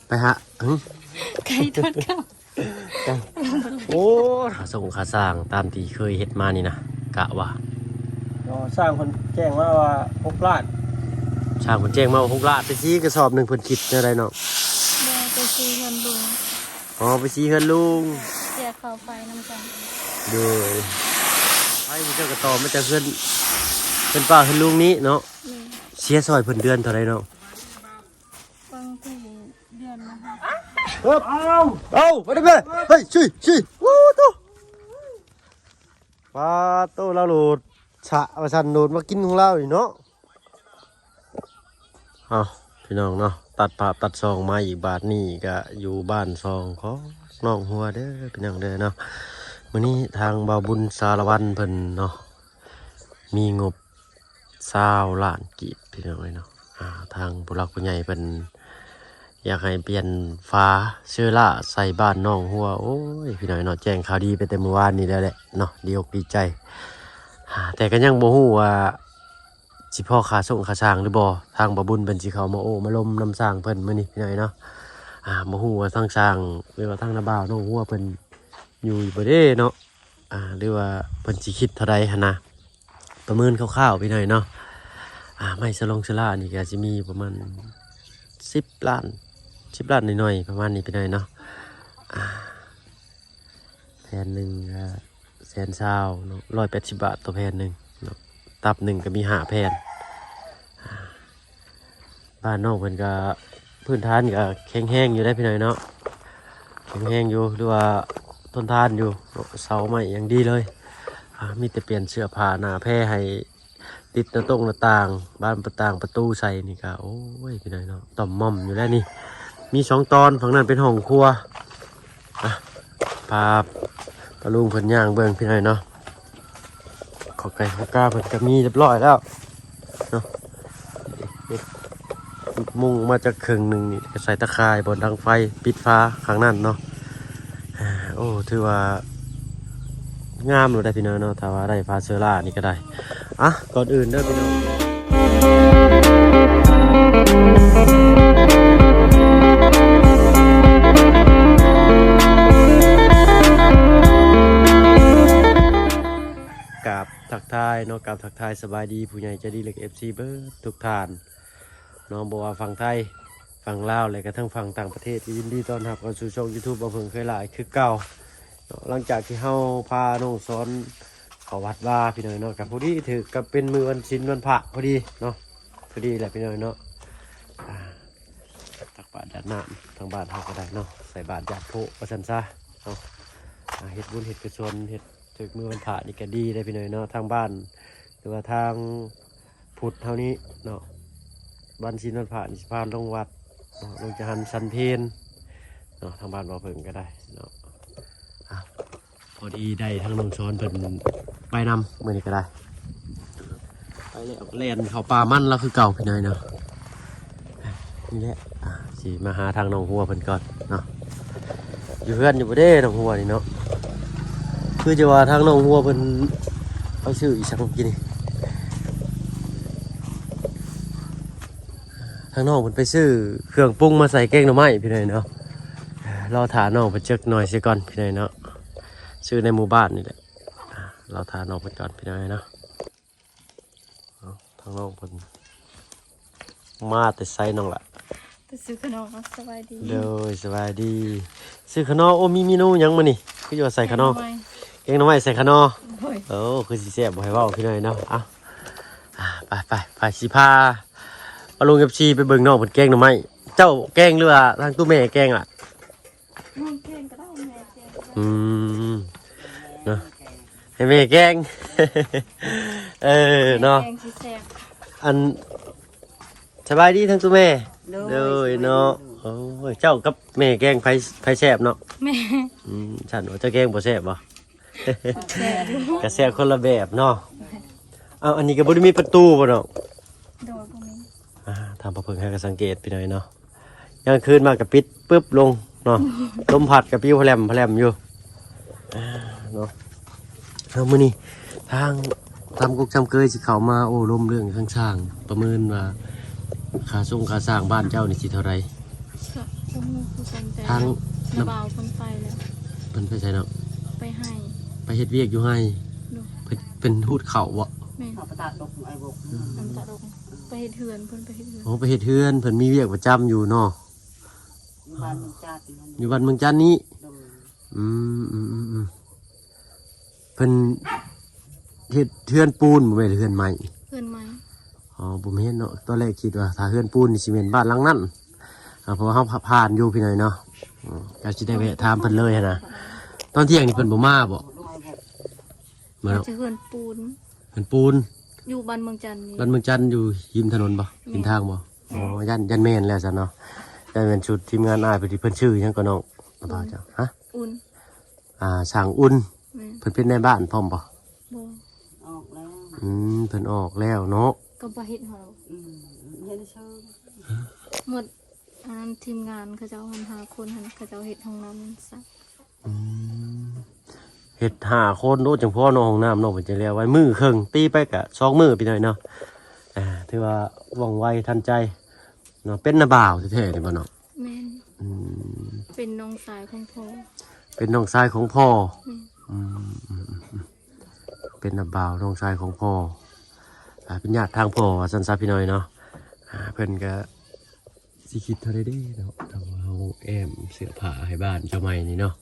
ໄປຫາ ຫຶ ໄກ່ທອດເຂົ້າ ໂອ້ ຄ່າສົ່ງຄ່າສ້າງຕາມທີ່ເຄີຍເຮັດມານີ້ນະ ກະວ່າ ອໍ ຊ່າງເພິ່ນແຈ້ງມາວ່າຫົກລ້ານ ຊ່າງເພິ່ນແຈ້ງມາວ່າຫົກລ້ານ ໄປຊີ້ກະສອບໜຶ່ງເພິ່ນຄິດແນວໃດນ້ອງ? ບໍ່ ໄປຊີ້ເຮືອນລຸງ ອໍ ໄປຊີ້ເຮືອນລຸງ ເສຍຄ່າໄຟນຳກັນ ໂດຍ ໄຟທີ່ເຈົ້າກະຕໍ່ມາຈາກເຮືອນ ເຮືອນປ້າເຮືອນລຸງນີ້ເນາະ ແມ່ນ ເສຍຊ່ອຍເພິ່ນເດືອນເທົ່າໃດນ້ອງ? ບາງທີເດືອນລະ ເອີບ ເອົາ ເອົາ ໄປເດີ ເຮີ້ຍ ຊິຊິ ໂອ້ໂຕ ປາໂຕ ລາວໂຫຼດສະວ່າຊັ້ນ ໂຫຼດມາກິນຂອງລາວນີ້ເນາະ. ເອົາ ພີ່ນ້ອງເນາະ ຕັດພາບຕັດຊ່ອງມາອີກ ບາດນີ້ກະຢູ່ບ້ານຊ່ອງຂອງນ້ອງຫົວເດີ ພີ່ນ້ອງເດີເນາະ. ມື້ນີ້ທາງບ່າວບຸນສາລະວັນເພິ່ນເນາະ ມີງົບຊາວລ້ານກີບ ພີ່ນ້ອງເອີຍເນາະ. ອ່າ ທາງຜູ້ຫຼັກຜູ້ໃຫຍ່ເພິ່ນຢາກໃຫ້ປ່ຽນຝາເຊີລ່າໃສ່ບ້ານນ້ອງຫົວ. ໂອ້ຍ ພີ່ນ້ອງເນາະ ແຈ້ງຂ່າວດີໄປແຕ່ມື້ວານນີ້ແລ້ວແຫຼະເນາະ ດີອົກດີໃຈ. ອ່າ ແຕ່ກະຍັງບໍ່ຮູ້ວ່າຊິພໍຄ່າສົ່ງຄ່າຊ່າງຫຼືບໍ່. ທາງບ່າວບຸນເພິ່ນຊິເຂົ້າມາໂອ້ມາລົມນຳຊ່າງເພິ່ນມື້ນີ້ ພີ່ນ້ອງເນາະ. ອ່າ ບໍ່ຮູ້ວ່າທາງຊ່າງ ຫຼືວ່າທາງນ້າບ່າວນ້ອງຫົວເພິ່ນຢູ່ບໍ່ເດ້ເນາະ. ອ່າ ຫຼືວ່າເພິ່ນຊິຄິດເທົ່າໃດຫັ້ນນະ ປະເມີນຄ່າວໆ ພີ່ນ້ອງເນາະ. ອ່າ ໄມ້ສະຫຼົງສະຫຼານີ້ກະຊິມີປະມານສິບລ້ານ ສິບລ້ານໜ້ອຍໆ ປະມານນີ້ ພີ່ນ້ອງເນາະ. ອ່າ ແຜ່ນໜຶ່ງກະແສນຊາວເນາະ ຮ້ອຍແປດສິບບາດຕໍ່ແຜ່ນໜຶ່ງເນາະ ຕັບໜຶ່ງກະມີຫ້າແຜ່ນ. ອ່າ ບ້ານນ້ອງເພິ່ນກະພື້ນຖານກະແຂງແຮງຢູ່ເດ້ ພີ່ນ້ອງເນາະ ແຂງແຮງຢູ່ ຫຼືວ່າທົນທານຢູ່ເນາະ ເສົາໄມ້ຢ່າງດີເລີຍ. ອ່າ ມີແຕ່ປ່ຽນເສື້ອຜ້າໜ້າແພໃຫ້ ຕິດໜ້າຕົງໜ້າຕ່າງ ບານປະຕ່າງປະຕູໃສ່ນີ້ກະ ໂອ້ຍ ພີ່ນ້ອງເນາະ ຕ່ອມໝ່ອມຢູ່ແລ້ວນີ້. ມີສອງຕອນ ຝັ່ງນັ້ນເປັນຫ້ອງຄົວ. ອ່ະ ພາປ້າລຸງເພິ່ນຍ່າງເບິ່ງ ພີ່ນ້ອງເນາະ. ຂໍໄກ່ຂໍກາເພິ່ນກະມີຮຽບຮ້ອຍແລ້ວເນາະ. ມຸງມາຈາກເຄິ່ງໜຶ່ງນີ້ ກະໃສ່ຕາຂ່າຍບ່ອນດັງໄຟ ປິດຝາຂ້າງນັ້ນເນາະ. ໂອ້ ຖືວ່າງາມໂລດໄດ໋ ພີ່ນ້ອງເນາະ ຖ້າວ່າໄດ້ຝາເຊີລ່ານີ້ກະໄດ້. ອ່ະ ກ່ອນອື່ນເດີພີ່ນ້ອງ ກາບທັກທາຍເນາະ ກາບທັກທາຍສະບາຍດີຜູ້ໃຫຍ່ໃຈດີ ແລະ ເອັຟຊີ ເບິດທຸກທ່ານເນາະ ບໍ່ວ່າຝັ່ງໄທ ຝັ່ງລາວ ແລະກະທັງຝັ່ງຕ່າງປະເທດ ກະຍິນດີຕ້ອນຮັບເຂົ້າສູ່ຊ່ອງຢູທູບບ່າວເຜິ້ງເຄີຍຫຼາຍຄືເກົ່າເນາະ. ຫຼັງຈາກທີ່ເຮົາພານ້ອງສອນເຂົ້າວັດວາ ພີ່ນ້ອງເນາະ ກະພໍດີຖືກກັບເປັນມື້ວັນສິນວັນພະພໍດີເນາະ ພໍດີແຫຼະ ພີ່ນ້ອງເນາະ. ອ່າ ຕັກບາດຢາດນ້ຳ ທາງບ້ານເຮົາກະໄດ້ເນາະ ໃສ່ບາດຢາດໂພວ່າຊັ້ນຊະເນາະ. ອ່າ ເຮັດບຸນເຮັດກຸສົນ ເຮັດຖືກມື້ວັນພະນີ້ກະດີເດ້ ພີ່ນ້ອງເນາະ. ທາງບ້ານ ຫຼືວ່າທາງພຸດເຮົານີ້ເນາະ ວັນສິນວັນພະນີ້ຊິພາລົງວັດເນາະ ລົງຈະຫັນສັນເພນເນາະ ທາງບ້ານບ່າວເຜິ້ງກະໄດ້ເນາະ. ອ່າ ພໍດີໄດ້ທາງນ້ອງສອນເພິ່ນໄປນຳມື້ນີ້ກະໄດ້ ໄປແລ້ວ ແລ່ນເຂົ້າປ່າມັນລາວຄືເກົ່າ ພີ່ນ້ອງເນາະ. ນີ້ແຫຼະ ອ່າ ຊິມາຫາທາງນ້ອງຫົວເພິ່ນກ່ອນເນາະ. ຢູ່ເຮືອນຢູ່ບໍ່ເດ້ນ້ອງຫົວນີ້ເນາະ? ຄືຈະວ່າທາງນ້ອງຫົວເພິ່ນໄປຊື້ອີ່ສັງກິນນີ້ ທາງນ້ອງເພິ່ນໄປຊື້ເຄື່ອງປຸງມາໃສ່ແກງໜໍ່ໄມ້ ພີ່ນ້ອງເນາະ. ລໍຖ້ານ້ອງເພິ່ນຈັກໜ້ອຍຊະກ່ອນ ພີ່ນ້ອງເນາະ ຊື້ໃນໝູ່ບ້ານນີ້ແຫຼະ. ລໍຖ້ານ້ອງເພິ່ນກ່ອນ ພີ່ນ້ອງເນາະ. ເອົ້າ ທາງນ້ອງເພິ່ນມາແຕ່ໃສນ້ອງລະ? ໄປຊື້ຂະໜໍ. ສະບາຍດີ ໂດຍ ສະບາຍດີ. ຊື້ຂະໜໍ. ໂອ້ ມີເມນູຫຍັງມື້ນີ້? ຄືຢູ່ວ່າໃສ່ຂະໜໍ ແກງໜໍ່ໄມ້ ແກງໜໍ່ໄມ້ໃສ່ຂະໜໍ. ໂດຍ ໂອ້ ຄືຊິແຊບບໍ່ໃຫ້ເວົ້າ ພີ່ນ້ອງເນາະ. ເອົ້າ ອ່າ ໄປ ໄປ ໄປ ຊິພາປ້າລຸງ ເອັຟຊີ ໄປເບິ່ງນ້ອງເພິ່ນແກງໜໍ່ໄມ້. ເຈົ້າແກງ ຫຼືວ່າທາງຕູ້ແມ່ແກງລະ? ແມ່ແກງກະໄດ້ ແມ່ແກງກະໄດ້. ອືມ ເນາະ ໃຫ້ແມ່ແກງ ເອີ ເນາະ ແກງຊິແຊບ. ອັນ ສະບາຍດີທັງຕູ້ແມ່. ໂດຍ ໂດຍເນາະ. ໂອ້ຍ ເຈົ້າກັບແມ່ແກງໃຜ ໃຜແຊບເນາະ? ແມ່. ອືມ ຊັ້ນວ່າເຈົ້າແກງບໍ່ແຊບບໍ່? ແຊບຢູ່ ກະແຊບຄົນລະແບບເນາະ. ເອົ້າ ອັນນີ້ກະບໍ່ໄດ້ມີປະຕູບໍ່ນ້ອງ? ໂດຍ ບໍ່ມີ. ອ່າ ທາງພໍ່ເຜິ້ງຫາກະສັງເກດ ພີ່ນ້ອງເນາະ. ຍາມຄືນມາກະປິດປຶບລົງເນາະ ລົມພັດກະປິວພະແລ່ມພະແລ່ມຢູ່ເນາະ. ເອົາ ມື້ນີ້ທາງຕາມກົກຕາມເຄີຍຊິເຂົ້າມາໂອ້ລົມເລື່ອງທາງຊ່າງ ປະເມີນວ່າຄ່າຊົງຄ່າສ້າງບ້ານເຈົ້ານີ້ຊິເທົ່າໃດ? ສາ ບໍ່ຮູ້ຄືກັນ ແຕ່ທາງນ້າບ່າວເພິ່ນໄປແລ້ວ ເພິ່ນໄປໃສເນາະ? ໄປໄຮ່ ໄປເຮັດວຽກຢູ່ໄຮ່. ໂດຍ ເພິ່ນ ເພິ່ນຮູດເຂົ້າບໍ່? ແມ່ນ ເຂົ້າປະຕາດດົກໄອ້ບົກ ອືມ ນ້ຳຕາດດົກ ໄປເຮັດເຮືອນ ເພິ່ນໄປເຮັດເຮືອນ. ໂອ້ ໄປເຮັດເຮືອນ ເພິ່ນມີວຽກປະຈຳຢູ່ເນາະ? ຢູ່ບ້ານເມືອງຈັນ ຢູ່ບ້ານເມືອງຈັນນີ້. ໂດຍ ອືມ ອືມ ອືມ ອືມ ເພິ່ນເຮັດເຮືອນປູນບໍ່ແມ່ນເຮືອນໄມ້? ເຮືອນໄມ້. ອໍ ບໍ່ແມ່ນເນາະ ຕອນແລກຄິດວ່າຖ້າເຮືອນປູນນີ້ຊິແມ່ນບ້ານຫຼັງນັ້ນ ອ່າ ເພາະວ່າເຮົາຜ່ານຢູ່ພີ່ນ້ອງເນາະ. ອືມ ກໍຊິໄດ້ແວະຖາມເພິ່ນເລີຍຫັ້ນນະ. ຕອນທ່ຽງນີ້ເພິ່ນບໍ່ມາບໍ່? ມາເນາະ ອາດຈະເຮືອນປູນ ເຮືອນປູນ ຢູ່ບ້ານເມືອງຈັນນີ້. ບ້ານເມືອງຈັນຢູ່ຮິມຖະໜົນບໍ່? ແມ່ນ ລິມທາງບໍ່? ອໍ ຢ້ານ ຢ້ານແມ່ນແລ້ວຊັ້ນເນາະ. ຢ້ານແມ່ນຊຸດທີມງານອ້າຍເພິ່ນທີ່ເພິ່ນຊື່ຫຍັງກໍນ້ອງ ບ່າວເຈົ້າ ຮະ? ອຸ່ນ ອ່າ ຊ່າງອຸ່ນ. ແມ່ນ ເພິ່ນເປັນນາຍບ້ານພ້ອມບໍ່? ບໍ່ ອອກແລ້ວ. ອືມ ເພິ່ນອອກແລ້ວເນາະ ກໍບໍ່ເຮັດໃຫ້ເຮົາ. ອືມ ເຮັດໃຫ້ເຊີ ໝົດ ອັນນັ້ນ ທີມງານເຂົາເຈົ້າຫັ້ນຫ້າຄົນຫັ້ນ ເຂົາເຈົ້າເຮັດຫ້ອງນ້ຳໃສ່. ອືມ ເຮັດຫ້າຄົນ ໂອ້ ຈັ່ງພໍເນາະ ຫ້ອງນ້ຳເນາະ ເພິ່ນຈະແລ້ວໄວ ມື້ເຄິ່ງ ຕີໄປກະສອງມື້ພີ່ນ້ອງເນາະ. ອ່າ ຖືວ່າວ່ອງໄວທັນໃຈເນາະ. ເປັນນ້າບ່າວແທ້ໆນີ້ບໍ່ເນາະ? ແມ່ນ. ອືມ ເປັນນ້ອງຊາຍຂອງພໍ່. ເປັນນ້ອງຊາຍຂອງພໍ່. ແມ່ນ. ອືມ ເປັນນ້າບ່າວນ້ອງຊາຍຂອງພໍ່ ອ່າ ເປັນຍາດທາງພໍ່ວ່າຊັ້ນຊະພີ່ນ້ອງເນາະ. ອ່າ ເພິ່ນກະຊິຄິດເທົ່າໃດເດ້ເນາະ ຖ້າວ່າເຮົາແອ້ມເສື້ອຜ້າໃຫ້ບ້ານເຈົ້າໃໝ່ນີ້ເນາະ.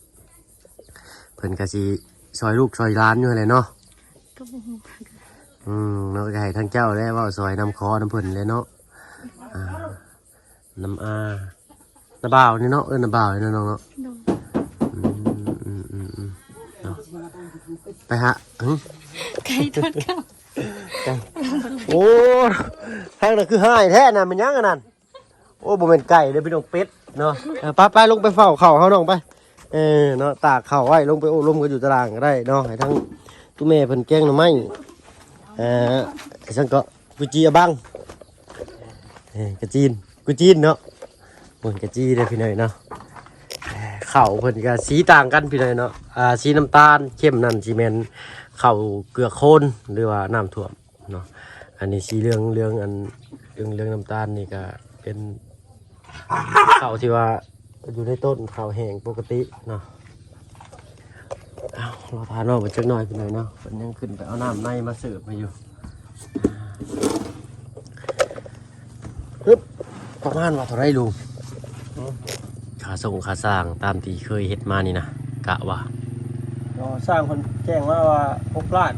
ເພິ່ນກະຊິຊ່ອຍລູກຊ່ອຍຫຼານຢູ່ຫັ້ນແຫຼະເນາະ. ກໍບໍ່ຮູ້ຄືກັນ. ອືມ ເນາະ ກໍໃຫ້ທາງເຈົ້າແຫຼະເວົ້າຊ່ອຍນຳ ຂໍນຳເພິ່ນແຫຼະເນາະ. ອ່າ ນຳອາ ນ້າບ່າວນີ້ເນາະ ເອີ້ນນ້າບ່າວນີ້ເນາະ ນ້ອງເນາະ. ໂດຍ. ອືມ ອືມ ອືມ ອືມ ເນາະ ໄປຫາ ຫຶ ໄກ່ທອດເຂົ້າ ໄກ່ ໂອ້ ທາງນັ້ນຄືຮ້າຍແທ້ນະ ແມ່ນຫຍັງອັນນັ້ນ? ໂອ້ ບໍ່ແມ່ນໄກ່ເດີ້ພີ່ນ້ອງ ເປັດເນາະ. ເອີ ໄປໆ ລົງໄປເຝົ້າເຂົ້າເຮົານ້ອງ ໄປ. ເອີ ເນາະ ຕາກເຂົ້າໄວ້ ລົງໄປໂອ້ລົມກັນຢູ່ຕາລ່າງກໍໄດ້ເນາະ ໃຫ້ທາງຕູ້ແມ່ເພິ່ນແກງໜໍ່ໄມ້. ເອີ ຈັ່ງກໍ ກຸຈີອະບັງ ເອີ ກະຈີນ ກຸຈີນເນາະ. ເບິ່ງກະຈີເດີ້ພີ່ນ້ອງເນາະ. ເອີ ເຂົ້າເພິ່ນກະສີຕ່າງກັນພີ່ນ້ອງເນາະ. ອ່າ ສີນ້ຳຕານເຂັ້ມນັ້ນຊິແມ່ນເຂົ້າເກືອກໂຄນ ຫຼືວ່ານ້ຳຖ້ວມເນາະ. ອັນນີ້ສີເຫຼືອງ ເຫຼືອງ ອັນເຫຼືອງ ເຫຼືອງນ້ຳຕານນີ້ກະເປັນເຂົ້າທີ່ວ່າ ຢູ່ໃນຕົ້ນເຂົ້າແຫ້ງປົກກະຕິເນາະ. ເອົາ ລໍຖ້ານ້ອງເພິ່ນຈັກໜ້ອຍພີ່ນ້ອງເນາະ ເພິ່ນຍັງຂຶ້ນໄປເອົານ້ຳໃນມາເສີບໃຫ້ຢູ່. ປະມານວ່າເທົ່າໃດລຸງ? ອືມ ຄ່າສົ່ງຄ່າສ້າງຕາມທີ່ເຄີຍເຮັດມານີ້ນະ ກະວ່າ? ອໍ ຊ່າງເພິ່ນແຈ້ງມາວ່າຫົກລ້ານ.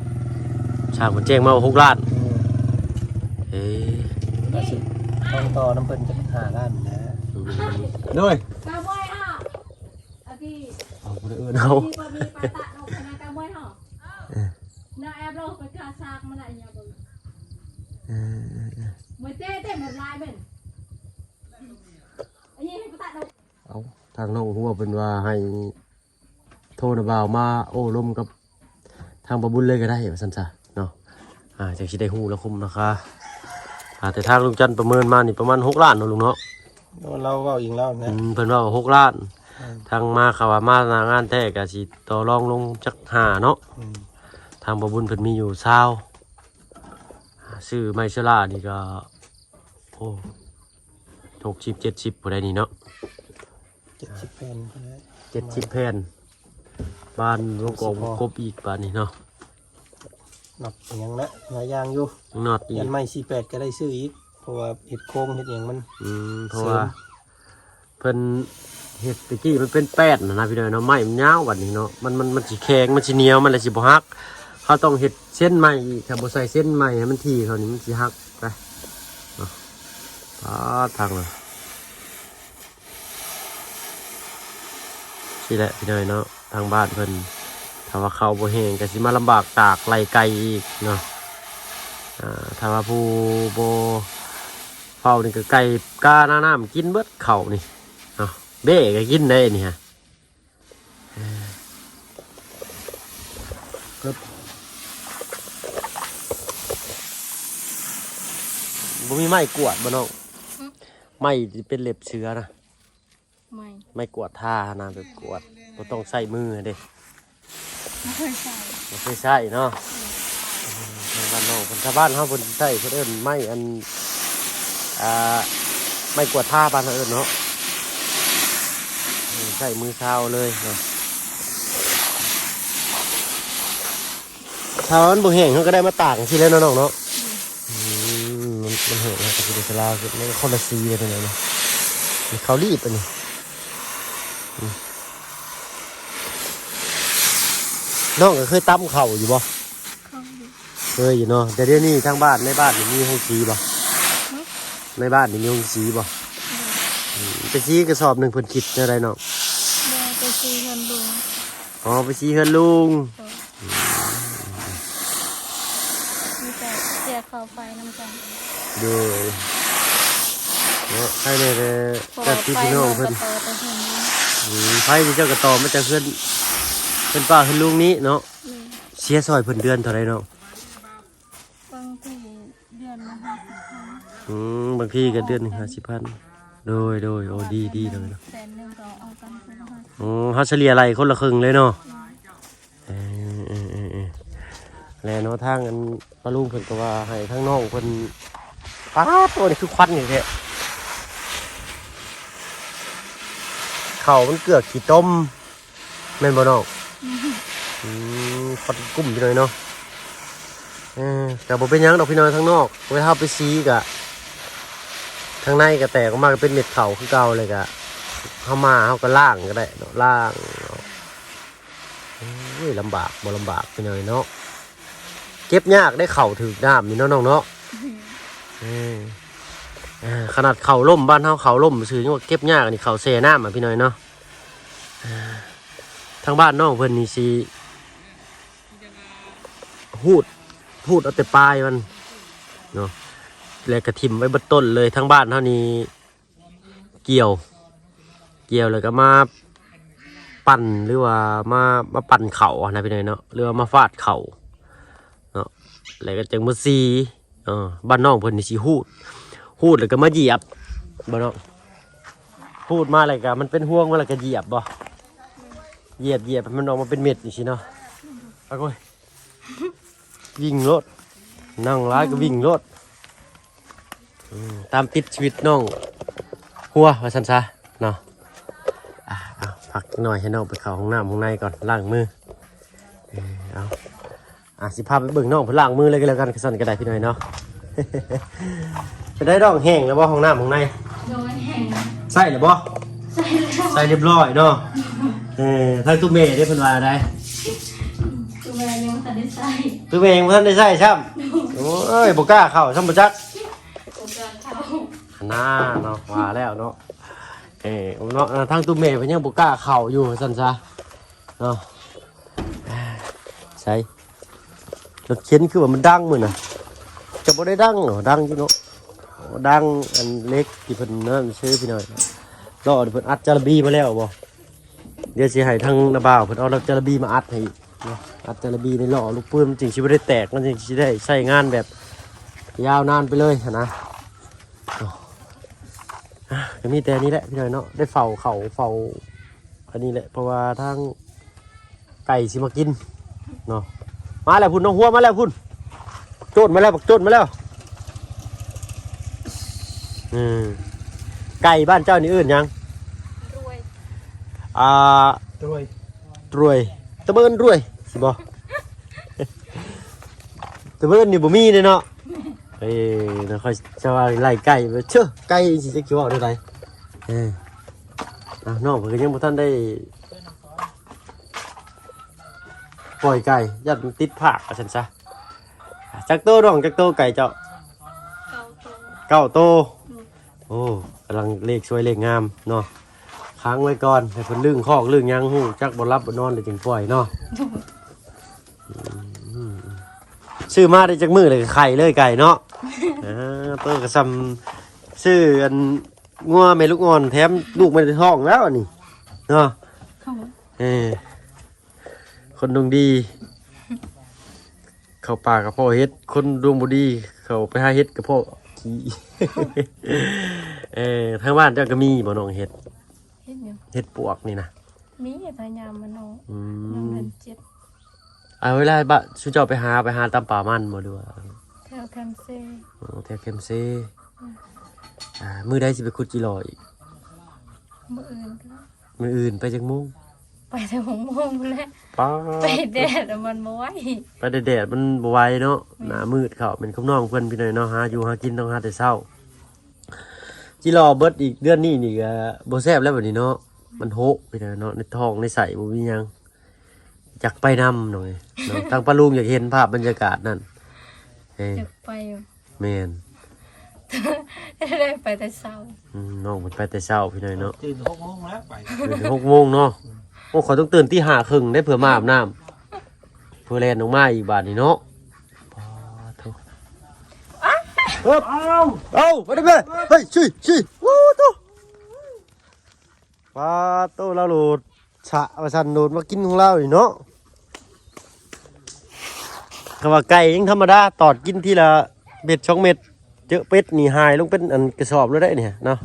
ຊ່າງເພິ່ນແຈ້ງມາວ່າຫົກລ້ານ. ອືມ ເອີ ກະຊິຕ້ອງຕໍ່ນຳເພິ່ນຈັກຫ້າລ້ານນະ. ອືມ ໂດຍ. ເອົາ ບໍ່ໄດ້ເອີ້ນເຮົາ ເອີ ເອີ ເອີ ເອີ ເອົາ ທາງນ້ອງຫົວເພິ່ນວ່າໃຫ້ໂທນະບ່າວມາໂອ້ລົມກັບ ທາງບ່າວບຸນເລີຍກໍໄດ້ວ່າຊັ້ນຊະເນາະ. ອ່າ ຈັ່ງຊິໄດ້ຮູ້ລາຄາ ລາຄາ ອ່າ ແຕ່ທາງລຸງຈັນປະເມີນມານີ້ປະມານຫົກລ້ານເນາະລຸງເນາະ. ລາວເວົ້າເອງລາວນະ. ອືມ ເພິ່ນເວົ້າຫົກລ້ານ. ອືມ ທາງມາ ເຂົາວ່າມາໜ້າງານແທ້ກໍຊິຕໍ່ລອງລົງຈັກຫ້າເນາະ. ອືມ ທາງບ່າວບຸນເພິ່ນມີຢູ່ຊາວ ອ່າ ຊື້ໄມ້ເຊື້ອລານີ້ກໍ ໂອ້ ຫົກສິບ ເຈັດສິບ ຜູ້ໃດນີ້ເນາະ. ເຈັດສິບແຜ່ນ ເຈັດສິບແຜ່ນ ບານລົງກອງກົບອີກບາດນີ້ເນາະ. ນັບຫຍັງນະ ຫຼາຍຢ່າງຢູ່. ນັບອີກ ອັນໄມ້ສີ່ແປດກໍໄດ້ຊື້ອີກ ເພາະວ່າເຮັດໂຄງເຮັດຫຍັງມັນ. ອືມ ເພາະວ່າເພິ່ນເຮັດແຕ່ກີ້ມັນເປັນແປ້ນນະ ພີ່ນ້ອງເນາະ. ໄມ້ມັນຍາວ ບາດນີ້ເນາະ ມັນ ມັນ ມັນຊິແຂງ ມັນຊິໜຽວ ມັນລະຊິບໍ່ຫັກ. ເຮົາຕ້ອງເຮັດເສັ້ນໃໝ່ອີກ ຖ້າບໍ່ໃສ່ເສັ້ນໃໝ່ໃຫ້ມັນຖີ່ເຂົານີ້ ມັນຊິຫັກໄປເນາະ. ປາດ ທາງ ຊີ້ແຫຼະພີ່ນ້ອງເນາະ ທາງບ້ານເພິ່ນ ຖ້າວ່າເຂົ້າບໍ່ແຫ້ງກໍຊິມາລຳບາກຕາກໄລ່ໄກ່ອີກເນາະ. ອ່າ ຖ້າວ່າຜູ້ບໍ່ເຝົ້ານີ້ກໍໄກ່ກາໜ້ານ້ຳກິນເບິດເຂົ້ານີ້ເນາະ. ເບ້ກໍກິນໄດ້ນີ້ຮະ. ເອີ ບໍ່ມີໄມ້ກວາດບໍ່ນ້ອງ? ຫຶ ໄມ້ທີ່ເປັນເລັບເສືອນະ. ໄມ້ ໄມ້ກວາດທານະ ແບບກວາດ ບໍ່ຕ້ອງໃຊ້ມືເດ້. ບໍ່ເຄີຍໃຊ້ ບໍ່ເຄີຍໃຊ້ເນາະ. ເອີ ທາງບ້ານນ້ອງເພິ່ນ ຊາວບ້ານເຮົາເພິ່ນໃຊ້ ເພິ່ນເອີ້ນໄມ້ອັນ ອ່າ ໄມ້ກວາດທາ ບ້ານເຮົາເອີ້ນເນາະ. ໃຊ້ມືຊາວເລີຍເນາະ. ຖ້າວ່າມັນບໍ່ແຫ້ງ ເຮົາກໍໄດ້ມາຕາກຊີ້ແຫຼະເນາະນ້ອງເນາະ. ອືມ ມັນ ມັນແຫ້ງແລ້ວກໍຊິໄດ້ຊະລາຂຶ້ນ ມັນຄົນລະສີໄປທາງໃດເນາະ. ນີ້ເຂົ້າລີບອັນນີ້. ອືມ ນ້ອງກໍເຄີຍຕຳເຂົ້າຢູ່ບໍ່? ເຂົ້າຢູ່. ເຄີຍຢູ່ເນາະ. ແຕ່ດຽວນີ້ທາງບ້ານ ໃນບ້ານນີ້ມີໂຮງສີບໍ່? ຫຶ? ໃນບ້ານນີ້ມີໂຮງສີບໍ່? ບໍ່. ອືມ ໄປສີກະສອບໜຶ່ງເພິ່ນຄິດແນວໃດນ້ອງ? ບໍ່ ໄປສີເຮືອນລຸງ. ອໍ ໄປສີເຮືອນລຸງ. ໂດຍ. ອືມ ມີແຕ່ເສຍຄ່າໄຟນຳກັນ. ໂດຍ. ເນາະ ໃຄແດ່ ເພາະວ່າໄຟເຮົາກໍຕໍ່ແຕ່ເຮືອນລຸງ. ອືມ ໄຟທີ່ເຈົ້າກໍຕໍ່ມາຈາກເຮືອນ ເຮືອນປ້າເຮືອນລຸງນີ້ເນາະ. ແມ່ນ. ເສຍຊ່ອຍເພິ່ນເດືອນເທົ່າໃດນ້ອງ? ບາງທີເດືອນລະຫ້າສິບພັນ. ອືມ ບາງທີກໍເດືອນໜຶ່ງຫ້າສິບພັນ. ໂດຍ ໂດຍ. ໂອ້ ດີ ດີເລີຍເນາະ. ແສນໜຶ່ງກໍເອົາກັນຄົນລະຫ້າສິບ. ໂອ້ ເຮົາສະເລ່ຍໄລ່ຄົນລະເຄິ່ງເລີຍເນາະ. ແມ່ນ. ເອີ ເອີ ເອີ ເອີ ແລ້ວເນາະ ທາງອັນປ້າລຸງເພິ່ນກໍວ່າໃຫ້ທາງນ້ອງເພິ່ນ ປາດ ໂຕນີ້ຄືຄວັນນີ້ແທ້ ເຂົ້າມັນເກືອກຂີ້ຕົມ. ແມ່ນບໍ່ນ້ອງ? ອືມ ຄວັນກຸ້ມຢູ່ໜ້ອຍເນາະ. ເອີ ກໍບໍ່ເປັນຫຍັງດອກພີ່ນ້ອງ ທາງນອກ ເວລາເຮົາໄປສີກະ ທາງໃນກໍແຕກອອກມາກໍເປັນເມັດເຂົ້າຄືເກົ່າ. ແລ້ວກະເຮົາມາເຮົາກໍລ້າງກໍໄດ້ເນາະ ລ້າງເນາະ. ໂອ້ຍ ລຳບາກບໍ່ລຳບາກພີ່ນ້ອງເນາະ. ເກັບຍາກໄດ້ເຂົ້າຖືກນ້ຳນີ້ເນາະນ້ອງເນາະ. ອືມ ເອີ ເອີ ຂະໜາດເຂົ້າລົ້ມ ບ້ານເຮົາເຂົ້າລົ້ມຊື່ຍັງວ່າເກັບຍາກ ອັນນີ້ເຂົ້າແຊ່ນ້ຳອະ ພີ່ນ້ອງເນາະ. ເອີ ທາງບ້ານນ້ອງເພິ່ນນີ້ຊິຮູດ ຮູດເອົາແຕ່ປາຍມັນເນາະ ແລ້ວກໍຖິ້ມໄວ້ເບິດຕົ້ນເລີຍ. ທາງບ້ານເຮົານີ້ ກ່ຽວ ກ່ຽວແລ້ວກໍມາປັ່ນ ຫຼືວ່າມາ ມາປັ່ນເຂົ້າຫັ້ນນະພີ່ນ້ອງເນາະ ຫຼືວ່າມາຟາດເຂົ້າເນາະ ແລ້ວກໍຈັ່ງມາສີ. ເອີ ບ້ານນ້ອງເພິ່ນນີ້ຊິຮູດ ຮູດແລ້ວກໍມາຢຽບບໍ່ນ້ອງ? ຮູດມາແລ້ວກໍມັນເປັນຮວງມາແລ້ວກໍຢຽບບໍ່? ຢຽບ ຢຽບໃຫ້ມັນອອກມາເປັນເມັດຈັ່ງຊີ້ເນາະ. ໂອ້ຍ ວິ່ງໂລດ ນັ່ງຫຼາຍກໍວິ່ງໂລດ. ອືມ ຕາມຕິດຊີວິດນ້ອງຄົວວ່າຊັ້ນຊະເນາະ. ອ່າ ເອົາ ພັກໜ້ອຍໃຫ້ນ້ອງໄປເຂົ້າຫ້ອງນ້ຳຫ້ອງໃນກ່ອນ ລ້າງມື. ເອີ ເອົາ ອ່າ ຊິພາໄປເບິ່ງນ້ອງເພິ່ນລ້າງມືເລີຍກໍແລ້ວກັນ ຄັນຊັ້ນກໍໄດ້ພີ່ນ້ອງເນາະ. ເປັນໄດ໋ນ້ອງ ແຫ້ງແລ້ວບໍ່ ຫ້ອງນ້ຳຫ້ອງໃນ? ໂດຍ ແຫ້ງ. ໃຊ້ແລ້ວບໍ່? ໃຊ້ແລ້ວ ໃຊ້ຮຽບຮ້ອຍເນາະ. ເອີ ທາງຕູ້ແມ່ເດ້ ເພິ່ນວ່າໃດ? ຕູ້ແມ່ຍັງບໍ່ທັນໄດ້ໃຊ້. ຕູ້ແມ່ຍັງບໍ່ທັນໄດ້ໃຊ້ຊ້ຳ. ໂອ້ຍ ບໍ່ກ້າເຂົ້າຊ້ຳບໍ່ຈັກ. ບໍ່ກ້າເຂົ້າ. ຫັ້ນນາເນາະ ວ່າແລ້ວເນາະ. ເອີ ເນາະ ທາງຕູ້ແມ່ເພິ່ນຍັງບໍ່ກ້າເຂົ້າຢູ່ ວ່າຊັ້ນຊະເນາະ. ໃສ ລົດເຂັນຄືວ່າມັນດັງມື້ນະ? ຈະບໍ່ໄດ້ດັງເນາະ ດັງຢູ່ເນາະ. ດັງອັນເຫຼັກທີ່ເພິ່ນນັ້ນຊື່ພີ່ນ້ອງ ລໍ້ທີ່ເພິ່ນອັດຈາລະບີມາແລ້ວບໍ່? ດຽວຊິໃຫ້ທາງນ້າບ່າວເພິ່ນເອົາຈາລະບີມາອັດໃຫ້ອີກເນາະ. ອັດຈາລະບີໃນລໍ້ລູກປືນ ມັນຈຶ່ງຊິບໍ່ໄດ້ແຕກ ມັນຈຶ່ງຊິໄດ້ໃຊ້ງານແບບຍາວນານໄປເລີຍຫັ້ນນະ. ອ່າ ກໍມີແຕ່ນີ້ແຫຼະພີ່ນ້ອງເນາະ ໄດ້ເຝົ້າເຂົ້າເຝົ້າອັນນີ້ແຫຼະ ເພາະວ່າທາງໄກ່ຊິມາກິນເນາະ. ມາແລ້ວພຸ້ນ ນ້ອງຫົວມາແລ້ວພຸ້ນ ໂຈນມາແລ້ວ ບັກໂຈນມາແລ້ວ. ອືມ ໄກ່ບ້ານເຈົ້ານີ້ເອີ້ນຫຍັງ? ລວຍ. ອ່າ ລວຍ ລວຍ ຕະເບີນລວຍຊິບໍ່? ຕະເບີນນີ້ບໍ່ມີເດ້ເນາະ. ເອີ ນະ ຂ້ອຍຈະວ່າໄລ່ໄກ່ ເຊີ ໄກ່ຊິ ຊິເວົ້າແນວໃດ? ເອີ ອ່າ ນ້ອງເພິ່ນກໍຍັງບໍ່ທັນໄດ້ປ່ອຍໄກ່ ຢ້ານມັນຕິດພາກວ່າຊັ້ນຊະ. ຈັກໂຕນ້ອງ ຈັກໂຕໄກ່ເຈົ້າ? ເກົ້າໂຕ. ເກົ້າໂຕ. ອືມ ໂອ້ ກຳລັງເລກສວຍເລກງາມເນາະ. ຂັງໄວ້ກ່ອນ ໃຫ້ເພິ່ນລຶ້ງຄອກລຶ້ງຫຍັງ ຮູ້ຈັກບໍ່ຫຼັບບໍ່ນອນ ແລ້ວຈຶ່ງປ່ອຍເນາະ. ອືມ ຊື້ມາໄດ້ຈັກມື້ແລ້ວກໍໄຂ່ເລີຍໄກ່ເນາະ. ເອີ ໂຕກໍສ່ຳຊື້ອັນງົວແມ່ລູກອ່ອນ ແຖມລູກມາໃນທ້ອງແລ້ວອັນນີ້ເນາະ. ເອີ ຄົນດວງດີ ເຂົ້າປ່າກໍພໍ້ເຫັດ ຄົນດວງບໍ່ດີ ເຂົ້າໄປຫາເຫັດກໍພໍ້ຂີ້. ເອີ ທາງບ້ານເຈົ້າກໍມີບໍ່ນ້ອງເຫັດ? ເຫັດຫຍັງ? ເຫັດປວກນີ້ນະ. ມີ ພະຍາຍາມມັນອອກ. ອືມ ຍາມເດືອນເຈັດ. ອ່າ ເວລາບະ ຊຸມເຈົ້າໄປຫາ ໄປຫາຕາມປ່າມັນບໍ່ ຫຼືວ່າ? ແຖວແຄມເຊ. ອໍ ແຖວແຄມເຊ. ອືມ ອ່າ ມື້ໃດຊິໄປຂຸດຈີ່ຫຼໍ່ອີກ? ມື້ອື່ນກໍໄດ້. ມື້ອື່ນໄປຈັກໂມງ? ໄປແຕ່ຫົກໂມງພຸ້ນແຫຼະ. ປາດ ໄປແດດມັນບໍ່ໄຫວ ໄປແດດໆມັນບໍ່ໄຫວເນາະ. ແມ່ນ ໜ້າມືດເຂົ້າ ແມ່ນຄຳນ້ອງເພິ່ນພີ່ນ້ອງເນາະ ຫາຢູ່ຫາກິນຕ້ອງຫາແຕ່ເຊົ້າ. ຈິລໍເບິດອີກເດືອນນີ້ນີ້ກໍບໍ່ແຊບແລ້ວບັດນີ້ເນາະ. ມັນໂຮະພີ່ນ້ອງເນາະ ໃນທ້ອງໃນໄສ້ບໍ່ມີຫຍັງ. ຢາກໄປນຳນ້ອງເອີຍເນາະ ທາງປ້າລຸງຢາກເຫັນພາບບັນຍາກາດນັ້ນ. ເອີ ຢາກໄປຢູ່. ແມ່ນ ໄດ້ໄປແຕ່ເຊົ້າ. ອືມ ນ້ອງເພິ່ນໄປແຕ່ເຊົ້າພີ່ນ້ອງເນາະ ຕື່ນຫົກໂມງແລ້ວໄປ ຕື່ນຫົກໂມງເນາະ. ໂອ້ ຂ້ອຍຕ້ອງຕື່ນຕີຫ້າເຄິ່ງເດ້ ເພື່ອມາອາບນ້ຳ ເພື່ອແລ່ນອອກມາອີກບາດນີ້ເນາະ. ປາດໂທ້ ເອີບ ເອົາ ເອົາ ໄປເດີ້ ເຮີ້ຍ ຊິ ຊິ ໂອ້ໂທ້. ປາດໂທ້ ລາວໂລດສະວ່າຊັ້ນ ໂລດມາກິນຂອງລາວນີ້ເນາະ. ຄຳວ່າໄກ່ຍັງທຳມະດາ ຕອດກິນທີລະເມັດສອງເມັດ ເຈີເປັດນີ້ຫາຍລົງເປັນອັນກະສອບແລ້ວໄດ໋ນີ້ເນາະ.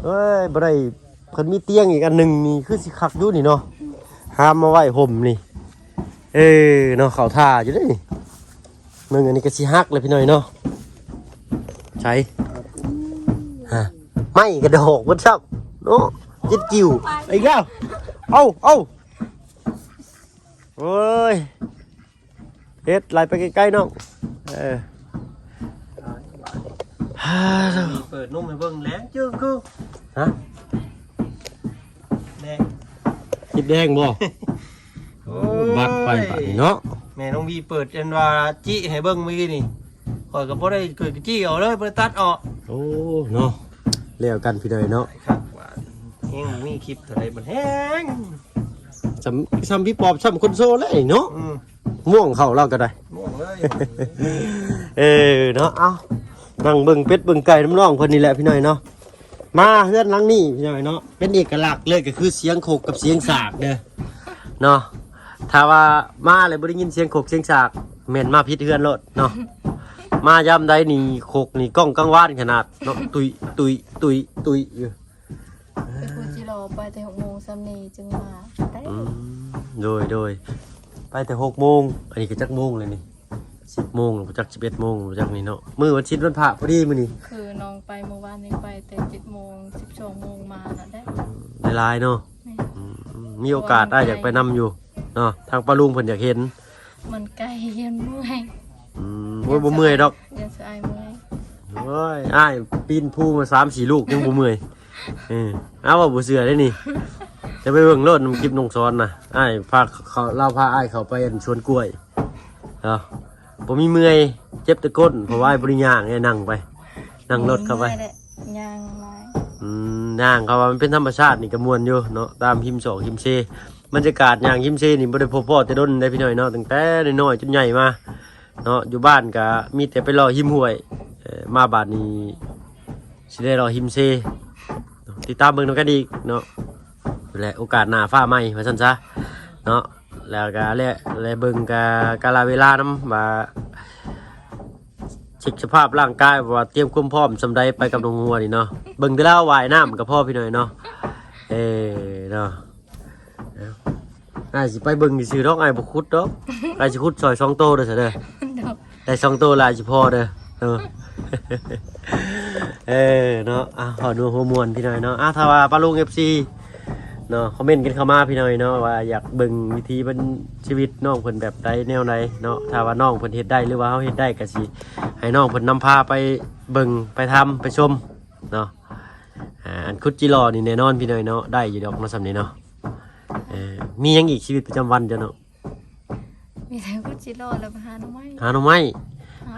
ເອີຍ ບໍ່ໄດ້ ເພິ່ນມີຕຽງອີກອັນໜຶ່ງນີ້ ຄືຊິຄັກຢູ່ນີ້ເນາະ ຫາມມາໄວ້ຮົ່ມນີ້. ເອີເນາະ ເຂົ້າທ່າຢູ່ເດ້ນີ້. ເບິ່ງ ອັນນີ້ກໍຊິຫັກແລ້ວພີ່ນ້ອງເນາະ. ໃສ ຮະ ໄມ້ກະດອກເບິດຊ້ຳເນາະ. ເຈັດກິ້ວອີກແລ້ວ. ເອົາ ເອົາ ໂອ້ຍ ເຮັດ ໄຫຼໄປໄກໆນ້ອງ. ເອີ ເປີດນົມໃຫ້ເບິ່ງແຫຼງຈຶ່ງຄື ຮະ ແດງ ຄລິບແດງບໍ່? ໂອ້ຍ ບັກໄປບາດນີ້ເນາະ. ແມ່ນ້ອງວີເປີດອັນວ່າຈີ້ໃຫ້ເບິ່ງມື້ກີ້ນີ້ ຂ້ອຍກໍບໍ່ໄດ້ ຂ້ອຍກໍຈີ້ເອົາເລີຍ ບໍ່ໄດ້ຕັດອອກ. ໂອ້ ເນາະ ແລ້ວກັນພີ່ນ້ອງເນາະ. ຄັກວ່າ ແຮງມີຄລິບເທົ່າໃດມັນແຮງ ສ່ຳ ສ່ຳພີ່ປອບ ສ່ຳຄົນໂສແລ້ວເນາະ. ອືມ ມ່ວງເຂົ້າລາວກໍໄດ້ ມ່ວງເລີຍ. ເອີເນາະ ເອົ້າ ນັ່ງເບິ່ງເປັດເບິ່ງໄກ່ນຳນ້ອງເພິ່ນນີ້ແຫຼະພີ່ນ້ອງເນາະ. ມາເຮືອນຫຼັງນີ້ພີ່ນ້ອງເນາະ ເປັນເອກະລັກເລີຍ ກໍຄືສຽງຄົກກັບສຽງສາກເດີເນາະ. ຖ້າວ່າມາແລ້ວບໍ່ໄດ້ຍິນສຽງຄົກສຽງສາກ ແມ່ນມາຜິດເຮືອນໂລດເນາະ. ມາຍາມໃດນີ້ຄົກນີ້ກ້ອງກັງວານຂະໜາດເນາະ ຕຸ້ຍ ຕຸ້ຍ ຕຸ້ຍ ຕຸ້ຍຢູ່. ແຕ່ຜູ້ຈິລໍໄປແຕ່ຫົກໂມງສ່ຳນີ້ຈຶ່ງມາໄດ້. ອືມ ໂດຍ ໂດຍ ໄປແຕ່ຫົກໂມງ. ອັນນີ້ກໍຈັກໂມງແລ້ວນີ້? ສິບໂມງ ບໍ່ຈັກ ສິບເອັດໂມງ ບໍ່ຈັກນີ້ເນາະ. ມື້ວັນສິນວັນພະພໍດີມື້ນີ້ ຄືນ້ອງໄປມື້ວານນີ້ ໄປແຕ່ເຈັດໂມງ ສິບສອງໂມງມາແລ້ວໄດ໋. ອືມ ຫຼາຍໆເນາະ. ແມ່ນ. ອືມ ມີໂອກາດອ້າຍຢາກໄປນຳຢູ່ເນາະ ທາງປ້າລຸງເພິ່ນຢາກເຫັນ. ມັນໄກ ຢ້ານເມື່ອຍ. ອືມ ໂອ້ຍ ບໍ່ເມື່ອຍດອກ ຢ້ານອ້າຍເມື່ອຍ. ໂອ້ຍ ອ້າຍປີນພູມາສາມສີ່ລູກຍັງບໍ່ເມື່ອຍ. ເອີ ອ້າວ ເວົ້າບໍ່ເຊື່ອເດ້ນີ້ ຈະໄປເບິ່ງໂລດນຳຄລິບນ້ອງສອນນະ. ອ້າຍພາເຂົາ ລາວພາອ້າຍເຂົ້າໄປອັນສວນກ້ວຍເນາະ ບໍ່ມີເມື່ອຍ ເຈັບແຕ່ກົ້ນ ເພາະວ່າອ້າຍບໍ່ໄດ້ຍ່າງ ອ້າຍນັ່ງໄປ ນັ່ງລົດເຂົ້າໄປ. ເມື່ອຍແຫຼະ ຍ່າງຫຼາຍ. ອືມ ຍ່າງ ເຂົາວ່າມັນເປັນທຳມະຊາດນີ້ກໍມ່ວນຢູ່ເນາະ ຕາມຮິມຊອກຮິມເຊ. ບັນຍາກາດຍ່າງຮິມເຊນີ້ບໍ່ໄດ້ພົບພໍ້ແຕ່ດົນເດ້ພີ່ນ້ອງເນາະ ຕັ້ງແຕ່ນ້ອຍໆຈົນໃຫຍ່ມາເນາະ. ຢູ່ບ້ານກໍມີແຕ່ໄປເລາະຮິມຫ້ວຍ ເອີ ມາບາດນີ້ຊິໄດ້ເລາະຮິມເຊ. ຕິດຕາມເບິ່ງນຳກັນອີກເນາະ ແລະ ໂອກາດໜ້າຟ້າໃໝ່ວ່າຊັ້ນຊະເນາະ. ແລ້ວກໍ ແລະ ແລະ ເບິ່ງກາ ກາລະເວລານຳວ່າ ເຊັກສະພາບຮ່າງກາຍວ່າຕຽມຄວາມພ້ອມສ່ຳໃດ ໄປກັບນ້ອງຫົວນີ້ເນາະ. ເບິ່ງແຕ່ລາວວ່າຍນ້ຳກໍພໍພີ່ນ້ອງເນາະ. ເອີເນາະ ອ້າຍຊິໄປເບິ່ງຊື່ໆດອກ ອ້າຍບໍ່ຂຸດດອກ. ອ້າຍຊິຂຸດຊ່ອຍສອງໂຕເດີຊະເດີ ໂດຍ ໄດ້ສອງໂຕລະອ້າຍຊິພໍເດີ. ເອີ ເອີເນາະ ອ່ະ ພໍດູຫົວມ່ວນພີ່ນ້ອງເນາະ. ອ່ະ ຖ້າວ່າປ້າລຸງ ເອັຟຊີ ເນາະ ຄອມເມັນກັນເຂົ້າມາພີ່ນ້ອງເນາະ ວ່າຢາກເບິ່ງວິຖີມັນ ຊີວິດນ້ອງເພິ່ນແບບໃດແນວໃດເນາະ. ຖ້າວ່ານ້ອງເພິ່ນເຮັດໄດ້ ຫຼືວ່າເຮົາເຮັດໄດ້ ກໍຊິໃຫ້ນ້ອງເພິ່ນນຳພາໄປເບິ່ງ ໄປທຳ ໄປຊົມເນາະ. ອ່າ ອັນຂຸດຈິລໍນີ້ແນ່ນອນພີ່ນ້ອງເນາະ ໄດ້ຢູ່ດອກເນາະ ສ່ຳນີ້ເນາະ. ເອີ ມີຫຍັງອີກຊີວິດປະຈຳວັນເຈົ້າເນາະ? ມີແຕ່ຂຸດຈິລໍ ແລ້ວກໍຫາໜໍ່ໄມ້ ຫາໜໍ່ໄມ້.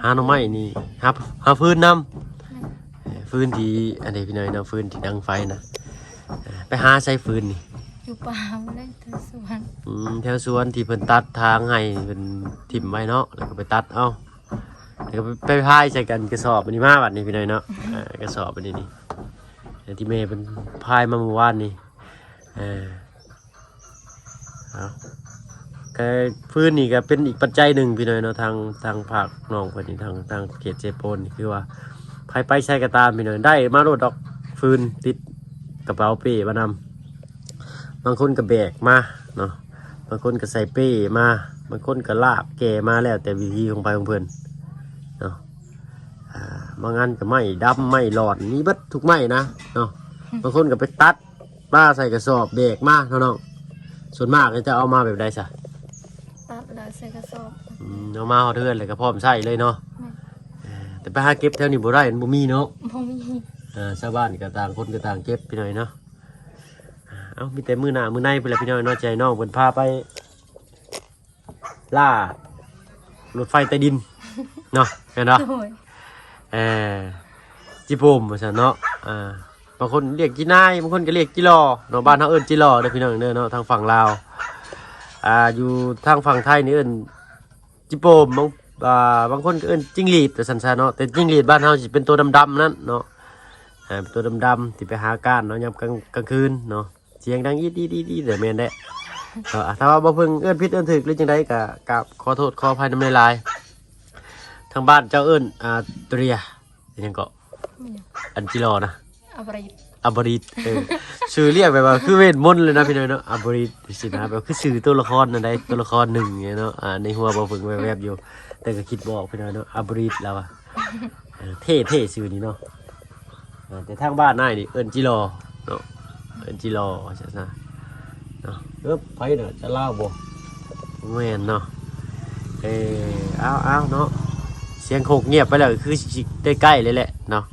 ຫາ ຫາໜໍ່ໄມ້ນີ້ ຫາ ຫາຟືນນຳ. ແມ່ນ. ເອີ ຟືນທີ່ ອັນນີ້ພີ່ນ້ອງເນາະ ຟືນທີ່ດັງໄຟນະ. ເອີ ໄປຫາໃສຟືນນີ້? ຢູ່ປ່າພຸ້ນແຫຼະ ແຖວສວນ. ອືມ ແຖວສວນທີ່ເພິ່ນຕັດທາງໃຫ້ເພິ່ນຖິ້ມໄວ້ເນາະ ແລ້ວກໍໄປຕັດເອົາ ແລ້ວກໍໄປ ໄປພາຍໃສ່ກັນກະສອບອັນນີ້ມາບັດນີ້ພີ່ນ້ອງເນາະ. ເອີ ກະສອບອັນນີ້ນີ້ ທີ່ແມ່ເພິ່ນພາຍມາມື້ວານນີ້. ເອີ ເອົາ ກະຟືນນີ້ກະເປັນອີກປັດໄຈໜຶ່ງພີ່ນ້ອງເນາະ ທາງ ທາງພາກນ້ອງເພິ່ນນີ້ ທາງ ທາງເຂດເຊໂປນນີ້ ຄືວ່າໃຜໄປໃສກໍຕາມພີ່ນ້ອງ ໄດ້ມາໂລດດອກຟືນ ຕິດກະເປົາເປ້ມານຳ. ບາງຄົນກໍແບກມາເນາະ ບາງຄົນກໍໃສ່ເປ້ມາ ບາງຄົນກໍລາກແກ່ມາ ແລ້ວແຕ່ວິທີຂອງໃຜຂອງເພິ່ນເນາະ. ອ່າ ບາງອັນກໍໄມ້ດຳ ໄມ້ຫຼອນ ມີເບິດທຸກໄມ້ນະເນາະ. ບາງຄົນກໍໄປຕັດ ປາໃສ່ກະສອບແບກມາເນາະນ້ອງ. ສ່ວນມາກເຈົ້າເອົາມາແບບໃດຊະ? ຕັດແລ້ວໃສ່ກະສອບ. ອືມ ເອົາມາຮອດເຮືອນແລ້ວກໍພ້ອມໃຊ້ເລີຍເນາະ. ແມ່ນ. ເອີ ແຕ່ໄປຫາເກັບແຖວນີ້ບໍ່ໄດ້ ມັນບໍ່ມີເນາະ. ບໍ່ມີ. ເອີ ຊາວບ້ານກໍຕ່າງຄົນກໍຕ່າງເກັບພີ່ນ້ອງເນາະ. ເອົາ ມີແຕ່ມື້ໜ້າມື້ໃນພຸ້ນແຫຼະພີ່ນ້ອງເນາະ ຈະໃຫ້ນ້ອງເພິ່ນພາໄປ ລ່າລົດໄຟໃຕ້ດິນເນາະ ແມ່ນບໍ່? ໂດຍ. ເອີ ຈີໂປມວ່າຊັ້ນເນາະ. ອ່າ ບາງຄົນລຽກຈີນາຍ ບາງຄົນກໍລຽກຈີຫຼໍ່ເນາະ. ບ້ານເຮົາເອີ້ນຈີຫຼໍ່ເດີພີ່ນ້ອງເດີເນາະ ທາງຝັ່ງລາວ. ອ່າ ຢູ່ທາງຝັ່ງໄທນີ້ເອີ້ນຈີໂປມ. ບາງ ອ່າ ບາງຄົນກໍເອີ້ນຈິງຫຼີດວ່າຊັ້ນຊະເນາະ. ແຕ່ຈິງຫຼີດບ້ານເຮົາຊິເປັນໂຕດຳໆນັ້ນເນາະ. ອ່າ ເປັນໂຕດຳໆທີ່ໄປຫາການເນາະ ຍາມກາງ ກາງຄືນເນາະ. ສຽງດັງອີດໆໆໆ ແຕ່ແມ່ນແຫຼະເນາະ. ຖ້າວ່າບໍ່ເພິ່ງເອີ້ນຜິດເອີ້ນຖືກຫຼືຈັ່ງໃດ ກະ ກະຂໍໂທດຂໍອະໄພນຳຫຼາຍໆ. ທາງບ້ານເຈົ້າເອີ້ນ ອ່າ ເຕຣຍ ອີຫຍັງເກາະ? ແມ່ນຫຍັງ? ອັນຈີຫຼໍ່ນະ ອາບຣິດ. ອາບຣິດ. ເອີ ຊື່ລຽກແບບວ່າຄືເວດມົນເລີຍນະພີ່ນ້ອງເນາະ ອາບຣິດຊີ້ນະ. ແບບຄືຊື່ຕົວລະຄອນນັ້ນໃດ ຕົວລະຄອນໜຶ່ງນີ້ເນາະ. ອ່າ ໃນຫົວບໍ່ເພິ່ງແວບໆຢູ່ ແຕ່ກໍຄິດບໍ່ອອກພີ່ນ້ອງເນາະ ອາບຣິດລາວວ່າ. ເອີ ເທ່ໆຊື່ນີ້ເນາະ. ເອີ ແຕ່ທາງບ້ານອ້າຍນີ້ເອີ້ນຈີຫຼໍ່ເນາະ ເອີ້ນຈີຫຼໍ່ວ່າຊັ້ນຊະເນາະ. ເອີ ໃຜນະ ຈະລາວບໍ່? ແມ່ນເນາະ. ເອີ ເອົາໆເນາະ ສຽງໂຄກງຽບໄປແລ້ວ ຄືຊິໃກ້ໆເລີຍແຫຼະເນາະ.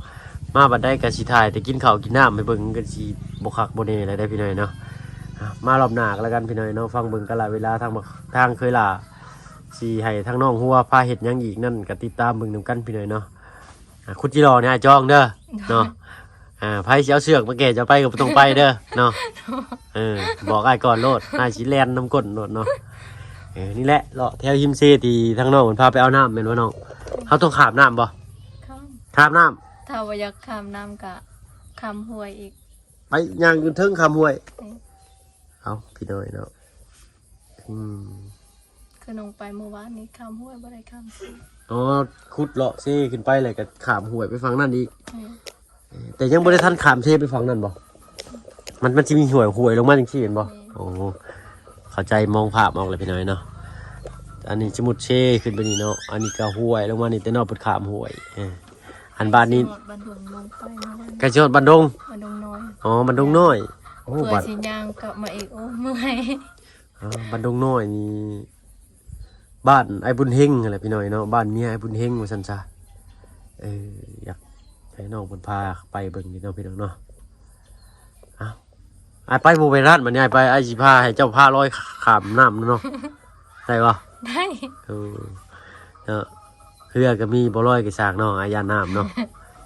ມາບັດໃດກໍຊິຖ່າຍແຕ່ກິນເຂົ້າກິນນ້ຳໃຫ້ເບິ່ງ ກໍຊິບໍ່ຄັກບໍ່ແນ່ແລ້ວເດ້ພີ່ນ້ອງເນາະ. ເອົາ ມາລອບໜ້າກໍແລ້ວກັນພີ່ນ້ອງເນາະ. ຟັງເບິ່ງກາລະເວລາທາງ ທາງເຄີຍຫຼ້າ ຊິໃຫ້ທາງນ້ອງຫົວພາເຮັດຫຍັງອີກນັ້ນ ກໍຕິດຕາມເບິ່ງນຳກັນພີ່ນ້ອງເນາະ. ອ່າ ຂຸດຈີຫຼໍ່ນີ້ອ້າຍຈອງເດີເນາະ. ອ່າ ໃຜຊິເອົາເຊືອກມາແກ່ເຈົ້າໄປກໍບໍ່ຕ້ອງໄປເດີເນາະ. ເອີ ບອກອ້າຍກ່ອນໂລດ ອ້າຍຊິແລ່ນນຳກົ້ນໂລດເນາະ. ເອີ ນີ້ແຫຼະເລາະແຖວຮິມເຊທີ່ທາງນ້ອງເພິ່ນພາໄປເອົານ້ຳແມ່ນບໍ່ນ້ອງ? ເຮົາຕ້ອງຂ້າມນ້ຳບໍ່? ຂ້າມ. ຂ້າມນ້ຳ. ຖ້າວ່າຢາກຂ້າມນ້ຳກະຂ້າມຫ້ວຍອີກ. ໄປຍ່າງຂຶ້ນເທິງຂ້າມຫ້ວຍ. ເອີ ເອົາ ພີ່ນ້ອງເນາະ. ອືມ ຄືນ້ອງໄປມື້ວານນີ້ຂ້າມຫ້ວຍບໍ່ໄດ້ຂ້າມເຊ. ອໍ ຂຸດເລາະເຊຂຶ້ນໄປແລ້ວກໍຂ້າມຫ້ວຍໄປຝັ່ງນັ້ນອີກ. ແມ່ນ. ເອີ ແຕ່ຍັງບໍ່ໄດ້ທັນຂ້າມເຊໄປຝັ່ງນັ້ນບໍ່? ມັນ ມັນຊິມີຫ້ວຍ ຫ້ວຍລົງມາຈັ່ງຊີ້ແມ່ນບໍ່? ແມ່ນ. ໂອ້ ເຂົ້າໃຈ ມອງພາບອອກແລ້ວພີ່ນ້ອງເນາະ. ອັນນີ້ສະມຸດເຊຂຶ້ນໄປນີ້ເນາະ ອັນນີ້ກໍຫ້ວຍລົງມານີ້ ແຕ່ນ້ອງເພິ່ນຂ້າມຫ້ວຍ. ເອີ ອັນບ້ານນີ້ ຮອດບ້ານດົງລົງໄປເນາະ ໃກ້ຊິຮອດບ້ານດົງ. ບ້ານດົງນ້ອຍ. ອໍ ບ້ານດົງນ້ອຍ. ໂອ້ ເພື່ອ ບ້ານ ຊິຍ່າງກັບມາອີກ ໂອ້ ເມື່ອຍ. ອ່າ ບ້ານດົງນ້ອຍນີ້ ບ້ານອ້າຍບຸນເຮັງຫັ້ນແຫຼະພີ່ນ້ອງເນາະ ບ້ານເມຍອ້າຍບຸນເຮັງວ່າຊັ້ນຊະ. ເອີ ຢາກໃຫ້ນ້ອງເພິ່ນພາໄປເບິ່ງຢູ່ເນາະພີ່ນ້ອງເນາະ. ເອົ້າ ອ້າຍໄປບໍ່ໄປນັ້ນ ບັດນີ້ອ້າຍໄປ ອ້າຍຊິພາໃຫ້ເຈົ້າພາລອຍຂ້າມນ້ຳເນາະ. ໄດ້ບໍ່? ໄດ້. ເອີ ເນາະ ເຮືອກໍມີ ບໍ່ລອຍກໍຊ່າງເນາະ ອ້າຍຢ້ານນ້ຳເນາະ.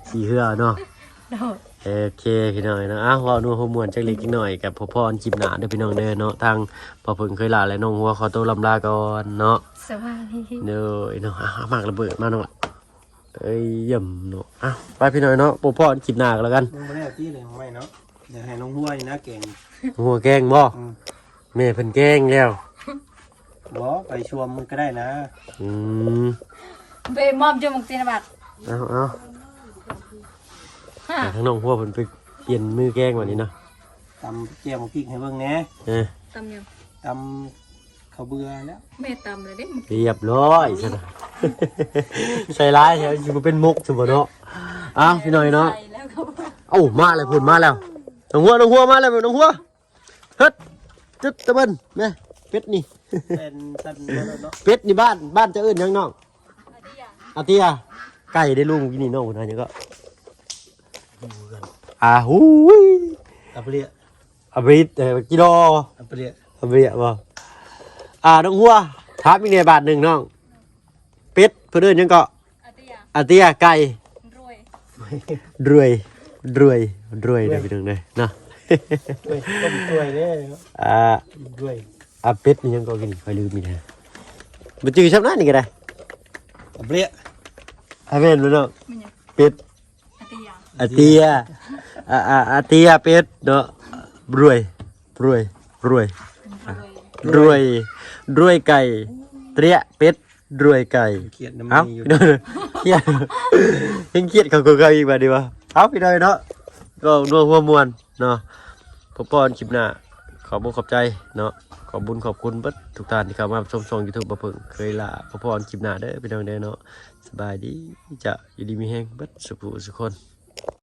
ຂີ່ເຮືອເນາະ. ໂດຍ. ໂອເຄ ພີ່ນ້ອງເນາະ ເອົ້າ ເວົ້ານົວຫົວມ່ວນຈັກເລັກຈັກນ້ອຍກັບພໍ່ພໍຄລິບໜ້າເດີພີ່ນ້ອງເດີເນາະ. ທາງພໍ່ເພິ່ງເຄີຍຫຼ້າ ແລະ ນ້ອງຫົວຂໍໂຕລ່ຳລາກ່ອນເນາະ. ສະບາຍດີ. ໂດຍເນາະ. ອ່ະ ໝາກລະເບີດມານ້ອງ. ເອີຍ ຢ້ຽມເນາະ. ອ່ະ ໄປພີ່ນ້ອງເນາະ ພໍ້ພໍຄລິບໜ້າກໍແລ້ວກັນ. ຍັງບໍ່ແລ້ວຕິເລີຍ ຫອມໄມ້ເນາະ. ຢາກໃຫ້ນ້ອງຫົວນີ້ນະແກງ. ຫົວແກງບໍ່? ອືມ. ແມ່ເພິ່ນແກງແລ້ວ. ບໍ່ ໄປຊວມມັນກໍໄດ້ນະ. ອືມ. ໄປມອບຢູ່ໝົກຕິນະບັດ. ເອົາ ເອົາ. ຫາ ທາງນ້ອງຫົວເພິ່ນໄປປ່ຽນມືແກງບັດນີ້ເນາະ. ຕຳແຈ່ວໝາກພິກໃຫ້ເບິ່ງແດ່. ເອີ ຕຳຫຍັງ? ຕຳ ເຂົ້າເບືອແລ້ວ ແມ່ຕຳແລ້ວເດ້. ຮຽບຮ້ອຍຊັ້ນນະ. ໃສ່ຫຼາຍແທ້ ຊິບໍ່ເປັນໝົກຊັ້ນບໍ່ເນາະ. ອ້າວ ພີ່ນ້ອງເນາະ. ໃສ່ແລ້ວກໍ ເອົ້າ ມາແລ້ວພຸ້ນ ມາແລ້ວ. ນ້ອງຫົວ ນ້ອງຫົວ ມາແລ້ວ ນ້ອງຫົວ. ເຮັດ ຈຶດຕະເບິ່ນແມ່ ເປັດນີ້. ເປັນສັດມະນະໂນດເນາະ. ເປັດນີ້ບ້ານ ບ້ານເຈົ້າເອີ້ນຫຍັງນ້ອງ? ອາເຕຍ. ອາເຕຍ. ໄກ່ໄດ້ລູກກິນນີ້ນ້ອງເພິ່ນຫາຫຍັງກໍ? ອາຫູຍ ອາເປຍ. ອາບຣິດ ເອີ ກິໂລ ອາເປຍ ອາເປຍບໍ່? ອ່າ ນ້ອງຫົວ ຖາມອີກແດ່ບາດໜຶ່ງນ້ອງ ເປັດເພິ່ນເອີ້ນຫຍັງເກາະ? ອາເຕຍ. ອາເຕຍ. ໄກ່? ດຣວຍ ດຣວຍ ດຣວຍ ດຣວຍເດີພີ່ນ້ອງເດີເນາະ. ດຣວຍ ຕົ້ມດຣວຍເດ້. ອ່າ ດຣວຍ ອ່າ ເປັດນີ້ຫຍັງເກາະ? ກິນຂ້ອຍລືມອີກແລ້ວ ບໍ່ຈື່ຊ້ຳນະ ນີ້ກໍໄດ້. ອາເປຍ ອາແມ່ນບໍ່ນ້ອງ? ແມ່ນຫຍັງ? ເປັດ. ອາເຕຍ ອາເຕຍ ອາ ອາ ອາເຕຍ ເປັດເນາະ. ດຣວຍ ດຣວຍ ດຣວຍ ດຣວຍ ດຣວຍ ດຣວຍໄກ່ ເຕຍ ເປັດ ດຣວຍໄກ່. ຄຽດນຳ ເອົ້າ ນີ້ຢູ່ ຄຽດ ຍັງຄຽດເຂົາກວ່າເກົ່າອີກບາດນີ້ຫວາ. ເອົ້າ ພີ່ນ້ອງເນາະ ກໍນົວຫົວມ່ວນເນາະ. ພໍ້ພໍຄລິບໜ້າ ຂອບອົກຂອບໃຈເນາະ. ຂອບບຸນຂອບຄຸນເບິດທຸກທ່ານທີ່ເຂົ້າມາຊົມຊ່ອງຢູທູບບ່າວເຜິ້ງເຄີຍຫຼ້າ. ພໍ້ພໍຄລິບໜ້າເດີພີ່ນ້ອງເດີເນາະ. ສະບາຍດີ ຈະຢູ່ດີມີແຮງເບິດສູ່ຜູ້ສູ່ຄົນ.